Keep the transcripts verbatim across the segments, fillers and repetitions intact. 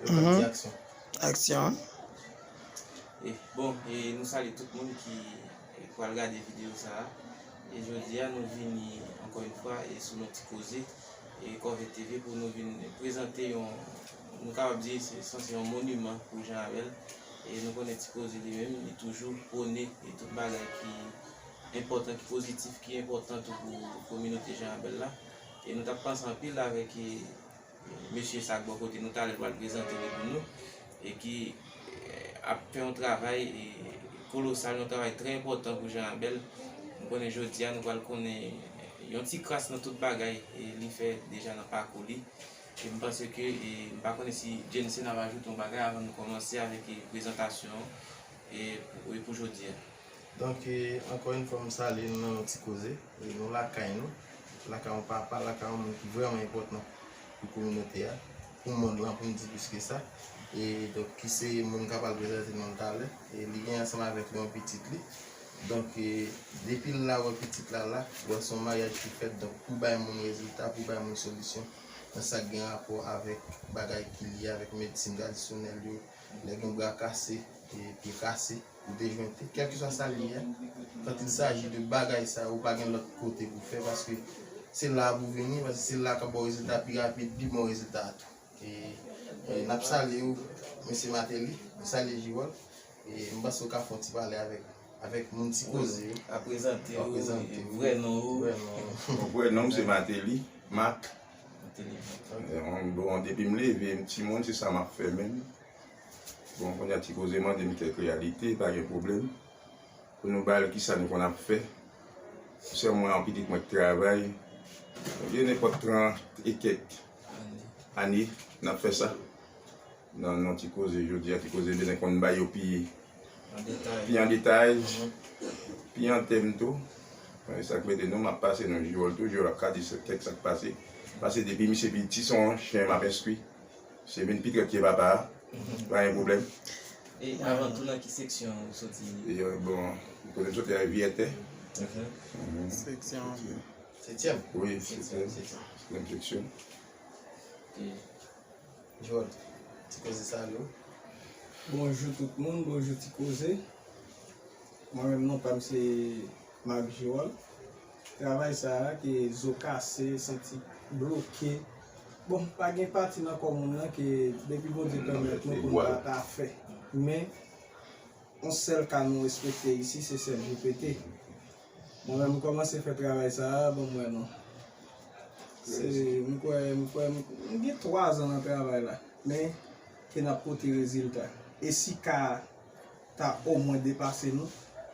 Yo pa di aksyon. Aksyon. E, bon, e nou salye tout moun ki e, pral gade videyo sa a. E jodi a, nou vini ankò yon fwa e sou yon ti koze e Kòve T V pou nou vin prezante yon, nou kapab di se sanse yon moniman pou Jan Abèl. E nou konnen Ti Koze li menm, li toujou pwone e tout bagay ki enpòtan, ki pozitif, ki enpòtan tou pou kominote Jan Abèl la. E nou t ap panse anpil avèk e, mesye sa k bò kote nou talè l pral prezante li pou nou e ki e, ap fè yon travay e, kolosal, yon travay trè enpòtan pou Jan Abèl. Nou konnen jodi a nou pral konnen yon ti kras nan tout bagay e, li fè deja nan pakou li. E m panse ke e, m pa konnen si Jensen ap ajoute yon bagay avan nou kòmanse avèk e, prezantasyon e, pou, e pou jodi a. Donk, e, ankò yon fwa, m salye nou nan yon ti koze. E nou lakay nou, lakay yon papa, lakay yon moun ki vrèman enpòtan pou kominote a, pou mond lan, pou m di plis ke sa. E donk, ki se moun k ap al prezante nou talè. E li gen ansanm avèk li yon pitit li. Donk, e, depi l la wè pitit la la, wè se yon maryaj ki fèt, donk pou bay moun rezilta, pou bay moun solisyon nan sa k gen rapò avèk bagay ki lye avèk medsin tradisyonèl yo, lè gen bra kase, e, pye kase, ou dejwente, kèlkeswa sa l ye a, quand il s'agit de bagay sa yo, ou pa gen lòt kote pou fè, paske se la a pou vini, paske se la a k ap ba w rezilta pi rapid, pi bon rezilta a tou. E, e, n ap salye w, mesye Martelly, n salye Jiròl, e m panse w ka fè yon ti pale avèk, avèk moun Ti Koze yo. Ap prezante w, e, vrè non ou. Vrè non ou. Bon, vrè non m se Martelly, Mak. Martelly. E, bon, depi m leve, m timoun, se sa m ap fè menm. Bon, kounye a Ti Koze mande m kèk reyalite, pa gen pwoblèm. Pou nou ba l kisa nou konn ap fè. Sè mwen an pitit mwen k travay. Nou gen nenpòt trant e kèk ane n ap fè sa. Nan, nan Ti Koze, jodi a Ti Koze bezwen konn ba yo pi, An detay. Pi an detay, pi an tèm tou. E sa k mete nou, m ap pase nou Jiròl tou, Jiròl ap ka di kèk sa k pase. Paske depi misye piti, se yon chen m ap enstwi. Se vin pi trèt ke papa a. Pa gen pwoblèm. E avan tou, nan ki seksyon ou soti? E, bon, kote m soti a Viyètè. Seksyon. Setyèm. Wi, setyèm. Setyèm. Setyèm seksyon. E Jòl, Ti Koze salye w. Bonjou tout moun, bonjou Ti Koze. Mwen menm non pa m se Marc Girol. Travay sa a ke zo kase, santi bloke. Bon, pa gen pati nan kò moun nan ke depi Bondye pèmèt nou pou nou pa ta fè. Men, yon sèl ka nou respekte isi, se sèl J P T. Mwen menm, m kòmanse fè travay sa a, bon, m wè non. Se, m kwè, m kwè, m gen twa zan nan travay la. Men, ke n ap pote rezilta. E si ka a ta omwen depase nou,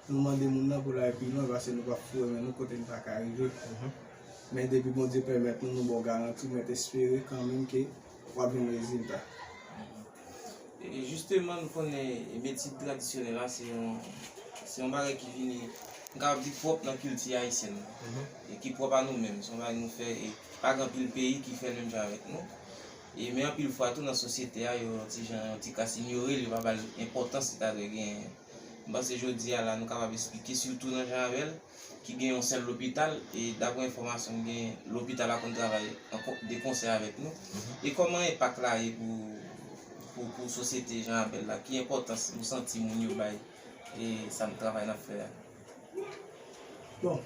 nou mande moun nan pou l al pi lwen, paske nou p ap foure men nou kote n pa ka rive. Men depi Bondye pèmèt nou, nou ba w garanti, w mèt espere kanmenm ke w ap jwenn rezilta. E jisteman, nou konnen medsin tradisyonèl la, se yon, se yon bagay ki vini, m kapab di, pwòp nan kilti ayisyèn nan. E ki pwòp a nou menm. Se yon bagay nou fè, e pa gen anpil peyi ki fè l menm jan avèk nou. E men anpil fwa tou nan sosyete a, yo yon ti jan, yon ti kras inyore l, yo pa ba l enpòtans li ta dwe genyen. M panse jodi a la, nou kapab esplike, sitou nan Jan Abèl, ki gen yon sèl lopital, e daprè enfòmasyon m gen, lopital la konn travay an kon-, de konsè avèk nou. E kòman enpak la ye pou, pou, pou sosyete Jan Abèl la? Ki enpòtans nou santi moun yo bay e sa n travay n ap fè a? Bon,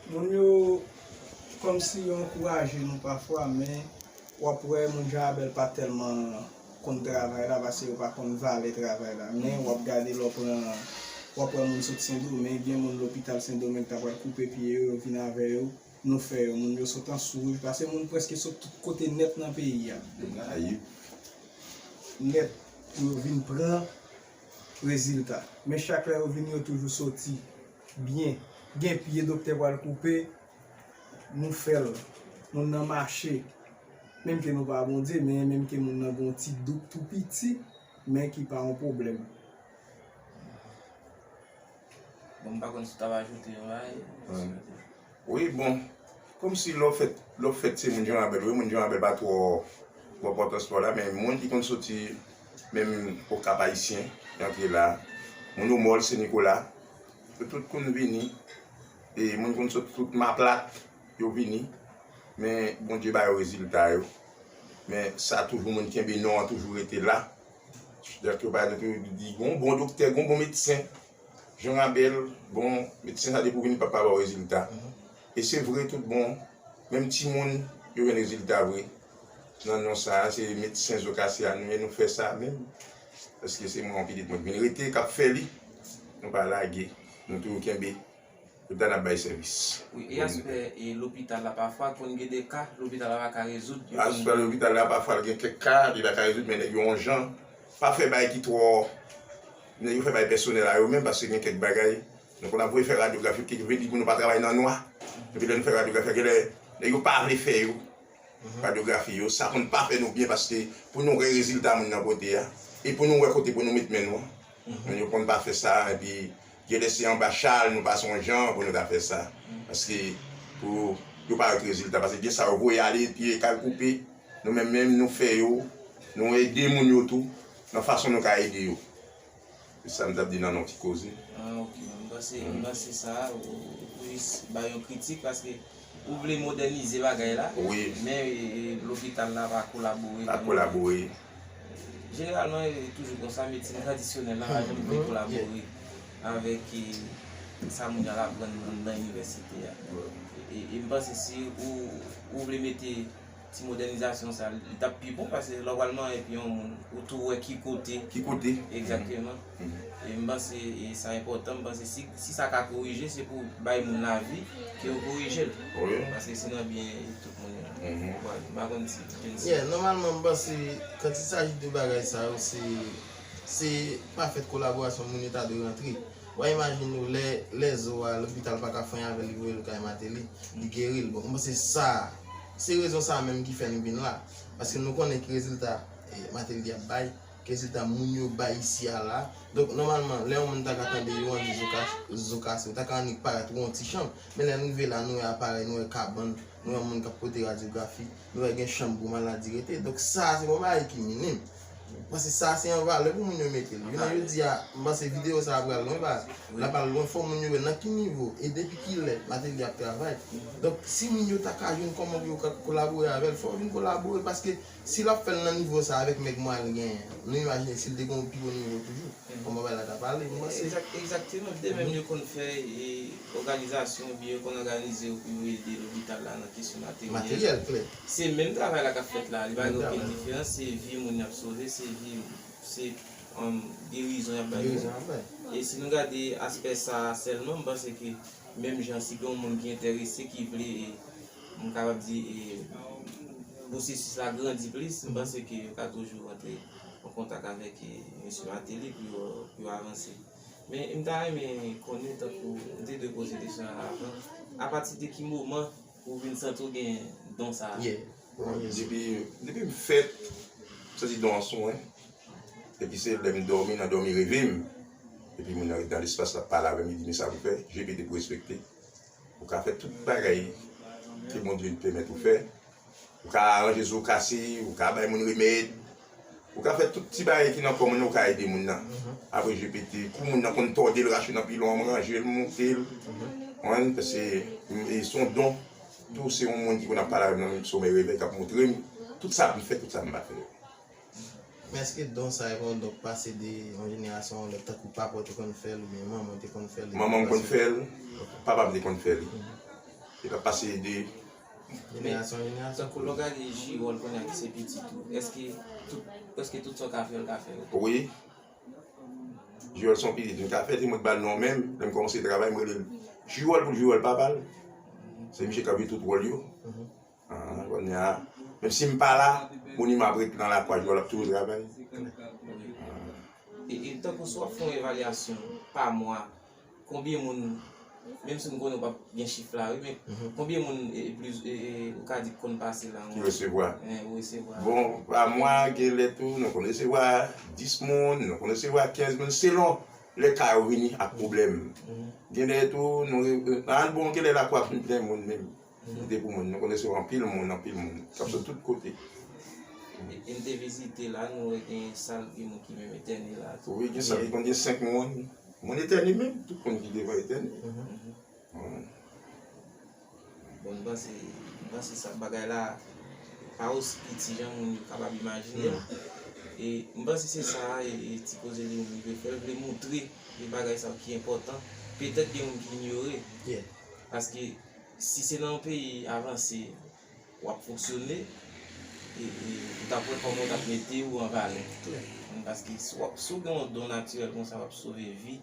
moun yo kòmsi yo ankouraje nou pafwa, men w ap wè moun Jan Abèl pa tèlman konn travay la, paske yo pa konn valè travay la. Men w ap gade lè w pran, w ap wè moun sot Sendomeng, gen moun lopital Sendomeng ta pral koupe pye yo, yo vin avè yo, nou fè yo, moun yo sot Anse Rouge, paske moun prèske sot tout kote nèt nan peyi a. Nèt, pou yo vin pran rezilta. Men chak lè yo vin, yo toujou soti byen. Gen pye doktè pral koupe, nou fè l. Moun nan mache. Menm ke nou pa Bondye, men menm ke moun nan gen yon ti dout tou piti, men ki pa yon pwoblèm. Bon, m pa konn si w t ap ajoute yon bagay. Wi, bon, kòmsi lè w fèt, lè w fèt se moun Jan Abèl, wi, moun Jan Abèl pa twò pran pòtans pa w la, men moun ki konn soti menm Okap Ayisyen, ki antre la, moun Omòl, Sen Nikola, yo tout konn vini, e moun konn sot tout Maplat, yo vini, men Bondye ba yo rezilta yo. Men sa toujou moun kenbe non an toujou rete la. Donk yo pa di gon bon doktè, gon bon medsen. Jan Rabèl, bon, medsen sa depi w vini pa pa ba w rezilta. E se vre tout bon, menm timoun yo jwenn rezilta vre. Nan non sa a, se medsen Zokase a nou ye, nou fè sa menm. Paske se mwen yon pitit mwen ki vin rete k ap fè li. Nou pa lage, nou toujou kenbe. Lopital n ap bay sèvis. Wi, e aspè e lopital la pafwa konn gen de ka lopital la pa ka rezoud. Aspè lopital la pafwa gen kèk ka li pa ka rezoud, men nèg yo yon jan pa fè bagay ki twò. Nèg yo fè bagay pèsonèl a yo menm, paske gen kèk bagay nou konn ap voye fè radyografi ki vle di pou nou pa travay nan nwa. Epi lè nou fè radyografi a, genlè nèg yo pa vle fè yo. Radyografi yo, sa konn pa fè nou byen paske pou nou wè rezilta moun nan pote a, e pou nou wè kote pou nou met men nou an. Men yo konn pa fè sa, epi genlè se anba chal nou pase yon jan pou nou ta fè sa. Paske pou yo pa wè rezilta, paske gen sa yo voye ale, pye kal koupe, nou menm menm nou fè yo, nou ede moun yo tou, nan fason nou ka ede yo. Se sa m t ap di nan yon ti koze. Ah, ok. M panse, m panse sa, ou, ou jis bay yon kritik paske ou vle modènize bagay la, wi, men e, e, lopital la pa kolabore. Pa kolabore. Jeneralman, e toujou konsa, medsin tradisyonèl la pa janm vle kolabore avèk e, sa moun yo al aprann nan, nan inivèsite a. E, e m panse si ou, ou vle mete ti modènizasyon sa, li t ap pi bon, paske lè w pral marye epi yon moun, ou tou wè ki kote. Ki kote? Egzakteman. E m panse e sa enpòtan, m panse si, si sa ka korije, se pou bay moun lavi ke yo korije l. Wi. Paske se nan byen tout moun yo. Bon, m pa konn si Jensen. Yeah, nòmalman, m panse, quand il s'agit de bagay sa yo, se, se pa fèt kolaborasyon moun yo ta dwe rantre. W a imajine w, lè, lè zo a, lopital pa ka fè anyen avè l, li voye l kay Mateli, li geri l. Bon, m panse sa, se rezon sa menm ki fè nou vin la. Paske nou konnen ki rezilta e, Mateli ap bay, ki rezilta moun yo bay isi a la. Donk, nòmalman, lè yon moun ta ka tande yo annik zo ka, zo kase, ou ta ka annik parèt ou yon ti chanm. Men lè n rive la, nou wè aparèy, nou wè kabann, nou wè moun k ap pote radyografi, nou wè gen chanm pou maladi rete. Donk, sa a, se yon bagay ki minim. Paske sa a, se yon valè pou moun yo mete l. Jounen jodi a, m panse videyo sa a pral lwen, pa, l ap al lwen, fò moun yo wè nan ki nivo e depi kilè Mateli ap travay. Donk, si moun yo ta ka jwenn kòman pou yo ka kolabore avè l, fò yo vin kolabore, paske si l ap fè l nan nivo sa avèk nèg mwayen l genyen an, nou imajine si l te gen yon pi wo nivo toujou, kòman bagay la t ap ale? M panse. Egzak-, egzakteman. De menm yo konn fè e, òganizasyon, oubyen yo konn òganize yo pou yo ede lopital la nan kesyon materyèl. Materyèl, klè. Se menm travay la k ap fèt la. Li pa gen okenn diferans. Se vi moun y ap sove, se vi, se, um, gerizon y ap bay moun. Gerizon y ap bay. E si nou gade aspè sa a sèlman, m panse ke menm jan si gen yon moun ki enterese, ki vle, e, m kapab di, e, pwosesis la grandi plis, m panse ke yo ka toujou rantre an kontak avèk, e, mesye Martelly pou yo, pou yo avanse. Men m ta renmen konnen, tankou m te dwe poze kesyon an avan, apati de ki moman ou vin santi w gen don sa a? Yeah. Depi, depi m fèt, m santi don an sou mwen. Epi se lè m dòmi, nan dòmi reve m. Epi moun nan ret nan lespas la pale avè m, li di, "Men sa pou fè, G P te pou respekte." Ou ka fè tout bagay ke Bondye pèmèt ou fè. Ou ka aranje zo kase, ou ka bay moun remèd. Ou ka fè tout ti bagay ki nan kò moun nan, ou ka ede moun nan. Apre G P T, kou moun nan konn tòde l, rache nan pilon an, m ranje l, m monte l. Konprann? Paske m, e se yon don. Tou se yon moun ki konn ap pale avè m nan somèy revèy, k ap montre m tout sa m fè, tout sa m pa fè. Men èske don sa yo pa yon don k pase de yon jenerasyon a yon lòt, tankou papa w te konn fè l oubyen manman w te konn fè l? Manman m konn fè l, papa m te konn fè li. E l ap pase de jenerasyon an jenerasyon. Tankou lè w gade Jiròl kounye a ki se pitit ou, èske tout, prèske tout sa w ka fè, l ka fè yo? Wi. Jiròl se yon pitit m ka fè, se mwen k ba l non an menm. Lè m kòmanse travay, m rele l Jiròl pou l Jiròl papa l. Se misye k ap jwe tout wòl yo. Ah, kounye a, menm si m pa la, monument ap ret nan lakwa, Jiròl ap toujou travay. E, e tankou si w ap fè yon evalyasyon pa mwa, konbyen moun, menm si m konnen w p ap gen chif la, wi, men konbyen moun, e, e, plis, e, e, ou ka di k konn pase la? Ki resevwa? Ou resevwa. Bon, pa mwa, gen lè tou, nou konn resevwa dis moun, nou konn resevwa kenz moun, selon lè ka yo vini ak pwoblèm. Gen lè tou, nou, nan bon, gen lè lakwa plen moun menm. Kote pou moun, nou konn resevwa anpil moun, anpil moun, k ap sot tout kote. E, e m te vizite la, nou wè gen sal ki moun ki menm etène la tou. Wi, gen sal ki konn gen senk moun. Moun etène menm, tout moun ki devan etène. Bon, m panse, m panse sa bagay la, pa osi piti jan moun yo kapab imajine l. E m panse se sa e, e Ti Koze li menm li vle fè, l vle montre de bagay sa yo ki enpòtan. Petèt gen moun ki inyore. Paske si se nan yon peyi avanse w ap fonksyone, e, e, ou t ap wè kòman w t ap mete w an valè. Paske si w ap, si w gen yon don natirèl konsa, w ap sove vi.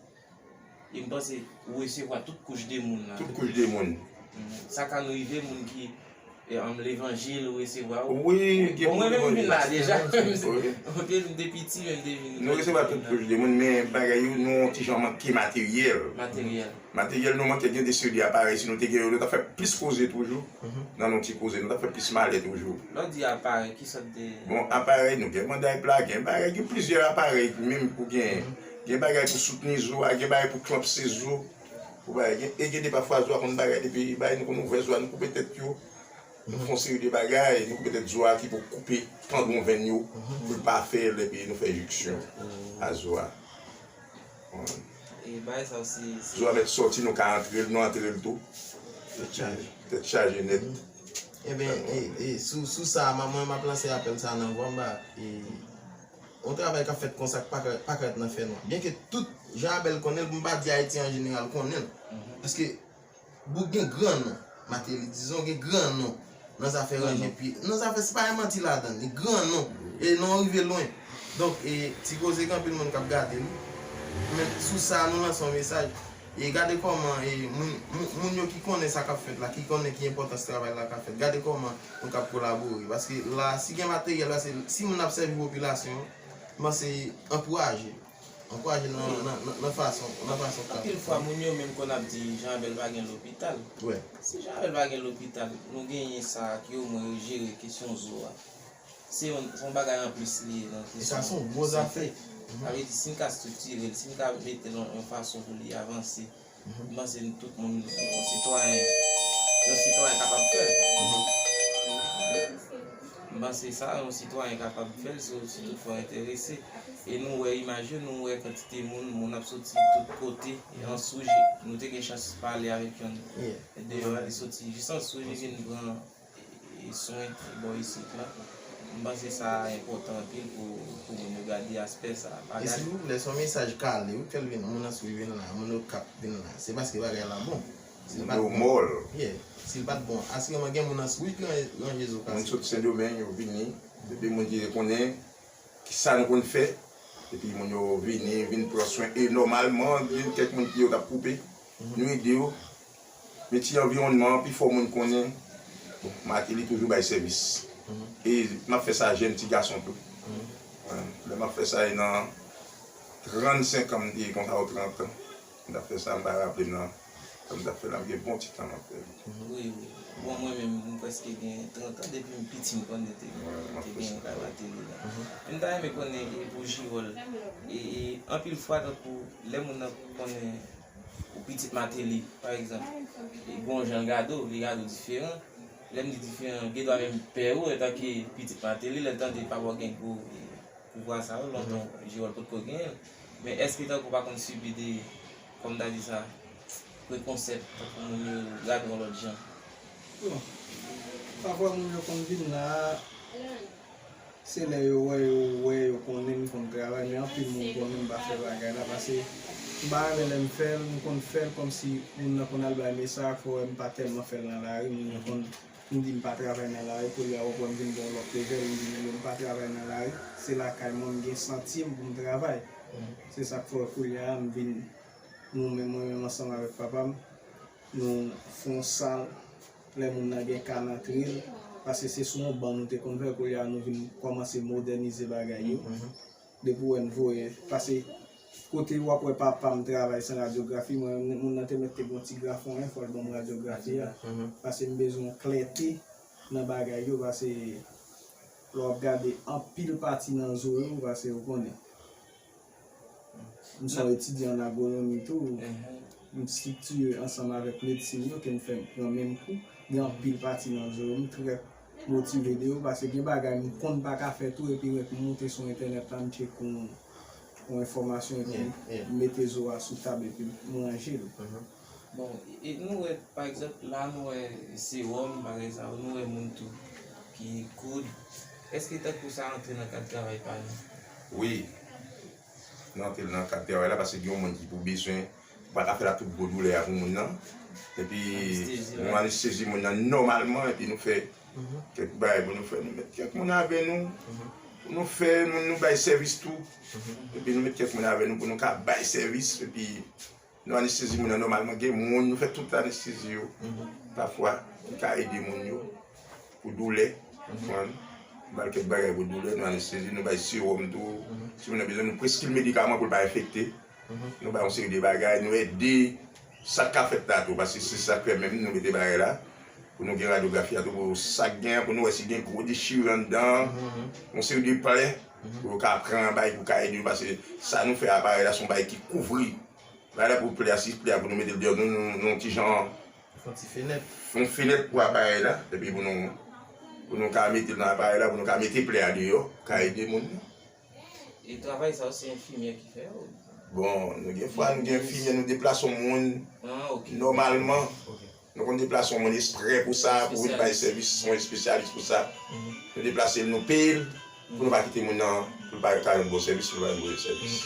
E m panse ou resevwa tout kouch de moun la. Tout kouch de moun. Sa ka nou rive, moun ki e, ann levanjil, ou resevwa w. Wi, gen bon, mwen menm m vin la deja. Wi. Ok, m te piti, men m te vin. Nou resevwa tout kouch de moun, men bagay yo, nou yon ti jan manke materyèl. Materyèl. Materyèl nou manke, gen de seri de aparèy, si nou te gen yo, nou t ap fè plis koze toujou. Nan nou ti koze, nou t ap fè plis malè toujou. Lè w di aparèy, ki sòt de... Bon, aparèy, nou gen manday pla, gen bagay, gen plizyè aparèy, menm pou gen, gen bagay pou soutni zo a, gen bagay pou klanpse zo. Pou bagay, gen, e gen de pafwa zo a konn bagay, depi bagay nou konn ouvè zo a, nou koupe tèt yo. Nou fè yon seri de bagay, nou petèt zo a ki pou koupe, tandwon venn yo, pou l pa fè l, epi nou fè ejeksyon a zo a. E bagay sa se, se... Zo a mèt sòti, nou ka antre l, nou antre l tou. Tèt chaje. Tèt chaje nèt. Ebyen, e, e, sou, sou sa, mwen, mwen, m ap lanse apèl sa nan vwa m ba, e, yon travay k ap fèt konsa k pa ka, pa ka ret nan fènwa. Byenke tout, jan Abel konnen l, pou m pa di Ayiti an jeneral konnen l. Paske Boug gen gran non. Martelly, dizon, gen gran non nan zafè ranje pye. Nan zafè, se pa gen manti ladan l. Li gran non. E non rive lwen. Donk, e, Ti Koze gen anpil moun k ap gade li. Men sou sa, nou lanse yon mesaj. E gade kòman, e, moun, moun, moun yo ki konnen sa k ap fèt la, ki konnen ki enpòtans travay la k ap fèt, gade kòman nou k ap kolabore. Paske la, si gen materyèl la, se, si moun ap sèvi popilasyon an, m panse ankouraje. Ankouraje nan, nan, nan, nan fason, nan fason k ap... Anpil fwa, moun yo menm konn ap di Jan Abel pa gen lopital. Si Jan Abel pa gen lopital, nou genyen sa a ki omwen yo jere kesyon zo a. Se yon, se yon bagay anplis li ye nan kesyon sante. Sa vle di, si n ka estriktire l, si n ka mete l yon, yon fason pou li avanse, m panse n tout moun, yon sitwayen, yon sitwayen kapab fè l. M panse sa, yon sitwayen kapab fè l si, si toutfwa enterese. E nou wè imaj yo, nou wè kantite moun, moun ap soti tout kote, e an Soujé. Nou te gen chans pale avèk yonn deyò a, li soti jis an Soujé vin pran e, swen bò isit la. M panse sa enpòtan anpil pou, pou moun yo gade aspè sa a. E silvouplè, se yon mesaj kale wi, Kelvin, moun nan swiv vin la, moun yo k ap vin la. Se paske bagay la bon. Si l pa t bon, yeah. Si l pa t bon, asireman gen moun nan swiv ki ranje, ranje zo kase. Moun sot Sendomeng, yo vini. Depi moun ki konnen kisa nou konn fè, epi moun yo vini, vin pran swen. E nòmalman, gen kèk moun ki yo t ap koupe, nou ede yo. Men ti anviwònman an, pifò moun konnen, bon, Martelly toujou bay sèvis. E m ap fè sa jèn ti gason tou. Lè m ap fè sa, e nan trannsenk an m te ye konsa, ou trant an. M t ap fè sa, m pa raple m nan. Sa m t ap fè la, m gen bon ti tan m ap fè l. Wi, wi. Bon, mwen menm, m prèske gen trant an, depi m piti, m konnen te, te gen yon kay Martelly la. Men m ta renmen konnen, e, pou Jiròl, e, e, anpil fwa, tankou, lè moun nan konnen ou pitit Martelly, pa egzanp, e, gon jan l gade w, li gade w diferan. Lè m di diferan, gen dwa menm pè ou, antanke pitit Martelly, lè l tande papa w gen gwo, e, pouvwa sa yo, lontan Jiròl potko genyen l. Men èske tankou w pa konn sibi de, kòm m ta di sa, prekonsèp, tankou moun yo gade w yon lòt jan? Bon, pafwa moun yo konn vin la, se lè yo wè, yo wè, yo konnen m konn travay, men anpil moun konnen m pa fè bagay la, paske m pa renmen lè m fè l, m konn fè l kòmsi moun nan konn al bay mesaj, fò wè m pa tèlman fè l nan lari, moun yo konn m di m pa travay nan lari, kounye a w ap wè m vin gen yon lòt level, m di, "Men yo, m pa travay nan lari, se lakay mwen m gen santi m pou m travay." Se sa k fè kounye a m vin, nou menm, mwen menm ansanm avèk papa m, nou fè yon sal, lè moun nan gen ka n antre l, paske se sou yon ban nou te konn fè, kounye a nou vin kòmanse modènize bagay yo. Depi w wè n voye, pase kote w ap wè papa m travay san radyografi, mwen, moun nan te mèt te gen yon ti grafon, en, fò l ban m radyografi a. Pase m bezwen yon klète nan bagay yo, pase lè w ap gade anpil pati nan zo yo, pase ou konnen. M se yon etidyan an agwonomi tou. M estriktire ansanm avèk medsin yo ke m fè pran menm kou. Gen anpil pati nan zo yo, m trè motive de yo, paske gen bagay m konn pa ka fè tou, epi ret m moute sou entènèt la, m tcheke yon, yon enfòmasyon, epi m mete zo a sou tab, epi m ranje l. Bon, e nou wè, pa egzanp, la nou wè sewòm, bagay sa yo, nou wè moun tou ki koud. Èske tankou sa antre nan kad travay pa nou? Wi, nou antre nan kad travay la paske gen yon moun ki pou bezwen, ou pa ka fè l ak tout gwo doulè a pou moun nan. Epi nou anestezi moun nan nòmalman, epi nou fè kèk bagay pou nou fè. Nou met kèk moun avè nou pou nou fè, nou, nou bay sèvis tou. Epi nou met kèk moun avè nou pou nou ka bay sèvis. Epi nou anestezi moun nan nòmalman. Gen moun, nou fè tout anestezi yo. Pafwa, nou ka ede moun yo pou doulè. Konprann? Nou ba l kèk bagay pou doulè, nou anestezi, nou bay sewòm tou. Si moun nan bezwen, nou preskri l medikaman pou l pa enfekte. Nou bay yon seri de bagay, nou ede sa k ka fèt la tou, paske se sa k fè menm nou mete bagay la, pou nou gen radyografi a tou, pou sa k gen, pou nou wè si gen gwo dechire anndan, yon seri de plè, pou yo ka pran bagay, pou ka ede yo, paske sa nou fè aparèy la, se yon bagay ki kouvri. Bagay la pou plè a, si plè a pou nou mete l deyò, nou, nou, nou yon ti jan, fè yon ti fenèt, yon fenèt pou aparèy la, epi pou nou, pou nou ka mete l nan aparèy la, pou nou ka mete plè a deyò, ka ede moun nan. E travay sa yo, se enfimyè ki fè yo? Bon, nou gen fwa, nou gen enfimyè, nou deplase yon moun nòmalman. Nou konn deplase yon moun esprè pou sa, pou vin bay sèvis, yon espesyalis pou sa. Nou deplase l, nou peye l, pou nou pa kite moun nan, pou l pa ka jwenn bon sèvis, pou l pa jwenn move sèvis.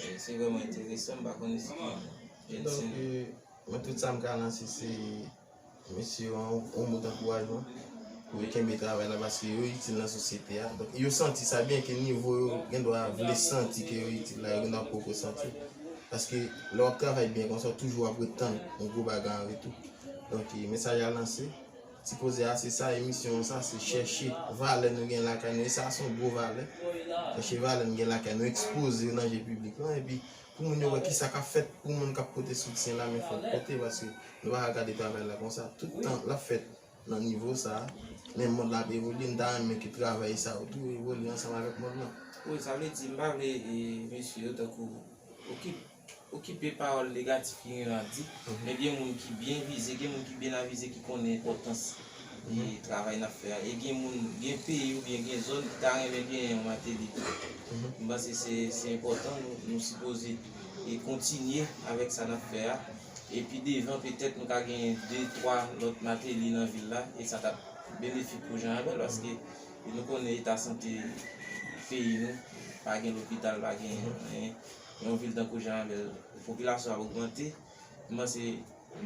E, se vrèman enteresan, m pa konnen si Jensen. Donk, e, mwen, tout sa m ka lanse, se mesye yo, yon, yon mo dankourajman pou yo kenbe travay la, paske yo itil nan sosyete a. Donk, yo santi sa, byen ke nivo yo gendwa vle santi ke yo itil la, yo gendwa poko santi. Paske lè w ap travay byen konsa, w toujou ap ret tann yon gwo bagay an retou. Donk, e, mesaj la lanse. Ti koze a, se sa, emisyon an, sa, se chèche valè nou gen lakay nou. E sa, se yon gwo valè. Chèche valè nou gen lakay nou, ekspoze yo nan je piblik lan, epi pou moun yo wè kisa k ap fèt pou moun k ap pote soutyen la, men fòk pote, paske nou pa ka gade travay la konsa. Tout tan l ap fèt nan nivo sa a, men mond la ap evolye, m ta renmen ke travay sa yo tou evolye ansanm avèk mond lan. Wi, sa vle di, m pa vle, e, mesye yo tankou okip-, okipe pawòl negatif ki gen yo ap di, men gen moun ki byen vize, gen moun ki byen avize, ki konnen enpòtans e travay n ap fè a. E gen moun, gen peyi oubyen gen zòn ki ta renmen genyen yon ateli tou. M panse se, se enpòtan, nou, nou sipoze e kontinye avèk sa n ap fè a. Epi devan, petèt, nou ka genyen de, twa lòt ateli nan vil la, e sa t ap benefik pou Jan Rabèl, paske nou konnen eta sante peyi nou, pa gen lopital, pa gen anyen. Yon vil tankou Jan Rabèl, popilasyon ap ogmante, m panse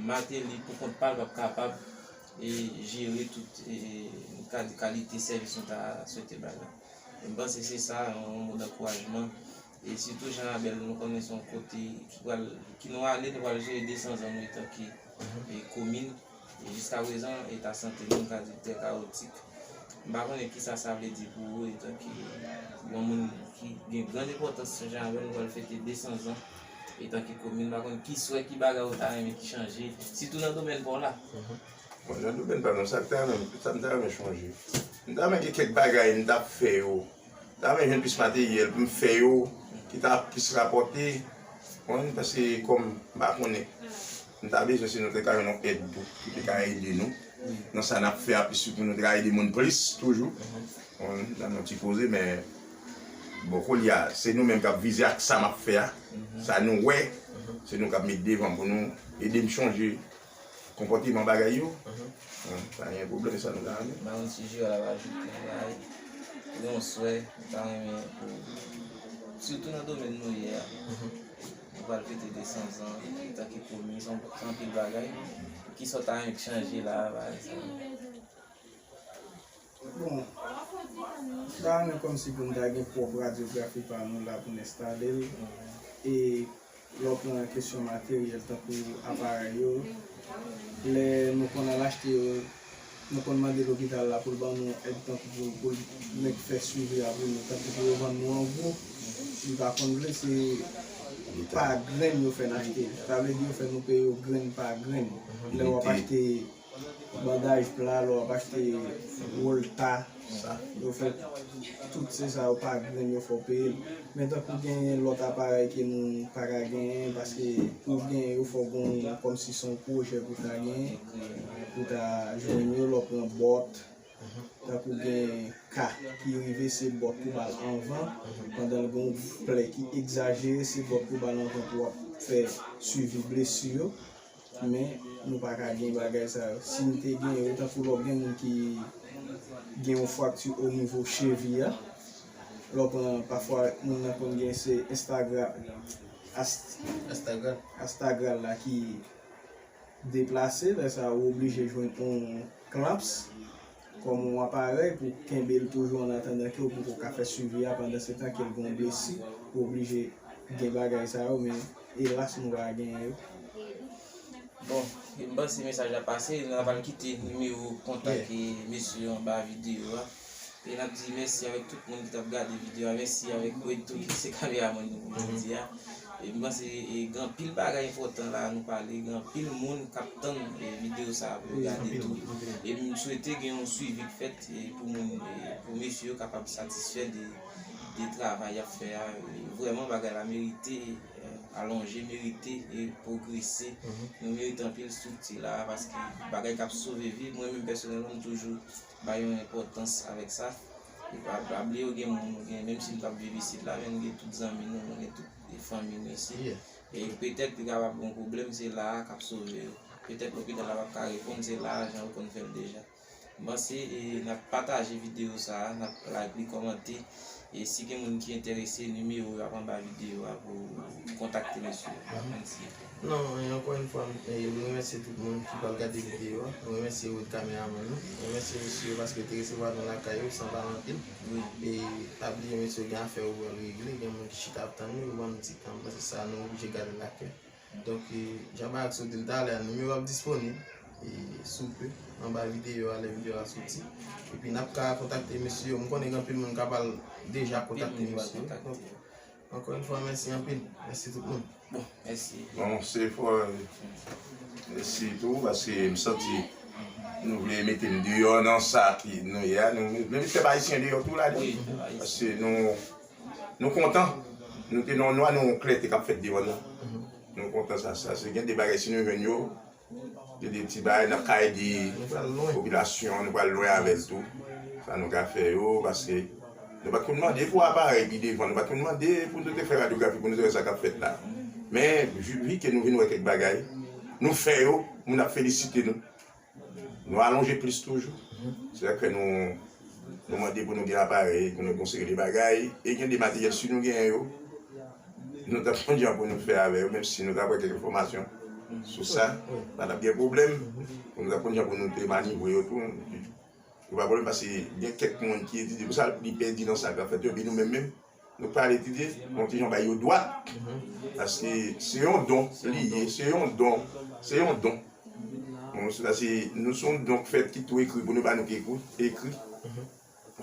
Martelly pou kont pa l p ap kapab e jere tout e, e, kal-, kalite sèvis nou ta swete bay la. E m panse se sa, yon mo dankourajman. E sitou Jan Rabèl, nou konnen se yon kote ki pral, ki nou ale, nou pral jere de san zan nou etanke e, komin. E jiskaprezan, eta sante nou, nou ka di, trè kawotik. M pa konnen kisa sa vle di pou ou, etanke yon moun ki gen grann enpòtans, Jan Rabèl, nou pral fete de san zan etanke komin. M pa konn ki swè, ki bagay ou ta renmen ki chanje, sitou nan domèn pa w la. Bon, nan domèn pa m nan, sa k ta renmen, sa m ta renmen chanje? M ta renmen gen kèk bagay m t ap fè yo. M ta renmen jwenn plis materyèl pou m fè yo, ki ta plis rapòte. Konprann? Paske kòm m pa konnen, m ta bezwen si nou te ka jwenn yon èd tou, ki te ka ede nou nan sa n ap fè a, plis pou nou te ka ede moun plis toujou. Konprann? Nan yon ti koze, men bon, kounye a, se nou menm k ap vize ak sa m ap fè a. Sa nou wè, se nou k ap met devan pou nou ede m chanje konpòteman bagay yo. Bon, pa gen pwoblèm, sa nou ta renmen. M pa konn si Jewòl ap ajoute yon bagay. Ou gen yon swè, ou ta renmen pou, sitou nan domèn nou ye a. Nou pral fete de san zan, antanke komin, se yon, se anpil bagay. Kisa w ta renmen k chanje la a, pa egzanp? Bon, m ta renmen kòmsi pou n ta gen pwòp radyografi pa nou la pou n enstale l. E lè w pran kesyon materyèl tankou aparèy yo, lè nou konn al achte yo, nou konn mande lopital la pou l ban nou èd tankou pou, pou l menm fè swivi a pou nou, tankou pou yo vann nou an gwo. Nou pa konn vle, se pa grenn yo fè n achte. Sa vle di yo fè nou peye yo grenn pa grenn. Lè w ap achte bandaj pla, lè w ap achte wòl ta, yo fè tout se sa yo pa grenn yo fè w peye l. Men tankou gen lòt aparèy ke nou pa ka genyen, paske pou w genyen yo fò w gon kòmsi se yon pwojè pou w ta genyen, pou w ta jwenn yo, lè w pran bòt, tankou gen ka ki rive se bòt pou ba l anvan, pandan l gen yon plè ki egzajere, se bòt pou ba l anvan pou w ap fè swivi blesi yo. Men nou pa ka gen bagay sa yo. Si n te gen yo, tankou lè w gen moun ki gen yon frakti o nivo chevi a, lè w pran, pafwa moun nan konn gen se Instagram, ast-, astagral la ki deplase, lè sa a ou oblije jwenn yon clamps kòm yon aparèy pou kenbe l toujou an atandan ke ou poko ka fè swivi a pandan se tan ke l gen yon blesi, ou oblije gen bagay sa yo, men elas nou pa genyen yo. Bon, m panse mesaj la pase, n a pral kite nimewo kontak mesye yo anba videyo a. E n ap di mèsi avèk tout moun ki t ap gade videyo a. Mèsi avèk Queto ki se kameramann nou pou jodi a. E m panse e gen anpil bagay enpòtan la nou pale, gen anpil moun k ap tann e videyo sa a pou yo gade tou. E m swete gen yon swivi k fèt e pou moun, e pou mesye yo kapab satisfè de, de travay y ap fè a. E vrèman bagay la merite e, alonje, merite e pwogrese. Nou merite anpil estrikti la paske bagay k ap sove vi. Mwen menm pèsonèlman m toujou bay yon enpòtans avèk sa. E pa, pa bliye ou gen moun, ou gen, menm si nou t ap viv isit la, men nou gen tout zanmi nou, nou gen tout e fanmi nou isit. E petèt li kapab gen yon pwoblèm, se la a k ap sove yo. Petèt lopital la p ap ka reponn, se la a jan yo konn fè l deja. M panse e n ap pataje videyo sa a, n ap like li, kòmante. E si gen moun ki enterese, nimewo yo ap anba videyo a pou kontakte mesye yo. Mèsi. Non, e ankò yon fwa, m e m remèsye tout moun ki pral gade videyo a. M remèsye Rod kameramann nou. M remèsye mesye yo paske yo te resevwa nou lakay yo san pale anpil. E pa bliye mesye yo gen afè yo pou yo regle, gen moun ki chita ap tann yo, yo ban m ti tan, m panse sa nou oblije gade l ak kè. Donk, e, jan Max ou di l talè a, nimewo ap disponib e sou pe anba videyo a lè videyo a soti. Epi n ap ka kontakte mesye yo. M konnen gen anpil moun k ap al deja kontakte mesye yo. Donk, ankò yon fwa, mèsi anpil. Mèsi tout moun. Bon, mèsi. Bon, se fò, mèsi tou, paske m santi nou vle mete m deyò nan sa ki nou ye a. Nou, nou met pèp ayisyen deyò tou la, wi. Paske nou, nou kontan. Nou te nan nwa, nou klète k ap fèt devan nou. Nou kontan sa, sa. Se gen de bagay si nou jwenn yo, gen de ti bagay n ap ka ede popilasyon, nou pral lwen avè l tou. Sa nou ka fè yo, paske nou pa t konn mande pou aparèy pi devan, nou pa t konn mande pou nou te fè radyografi, pou nou te wè sa k ap fèt la. Men, vi, vi ke nou vin wè kèk bagay, nou fè yo, moun ap felisite nou. Nou alonje plis toujou. Se sa k fè nou, nou mande pou nou gen aparèy, pou nou gen yon seri de bagay. E gen de materyèl, si nou genyen yo, nou t ap konn jan pou nou fè avè yo, menm si nou t ap wè kèk enfòmasyon sou sa, pa t ap gen pwoblèm. Nou t ap konn jan pou nou te manevre yo tou. Yo pa pwoblèm, paske gen kèk moun ki etidye pou sa, li pèdi nan sa k ap fèt yo, epi nou menm menm, nou pa al etidye, nou ti jan bay yo dwat. Paske se yon don li ye, se yon don, se yon don. Bon, se paske nou se yon don k fèt ki tou ekri pou nou, pa nou ki ekri, ekri.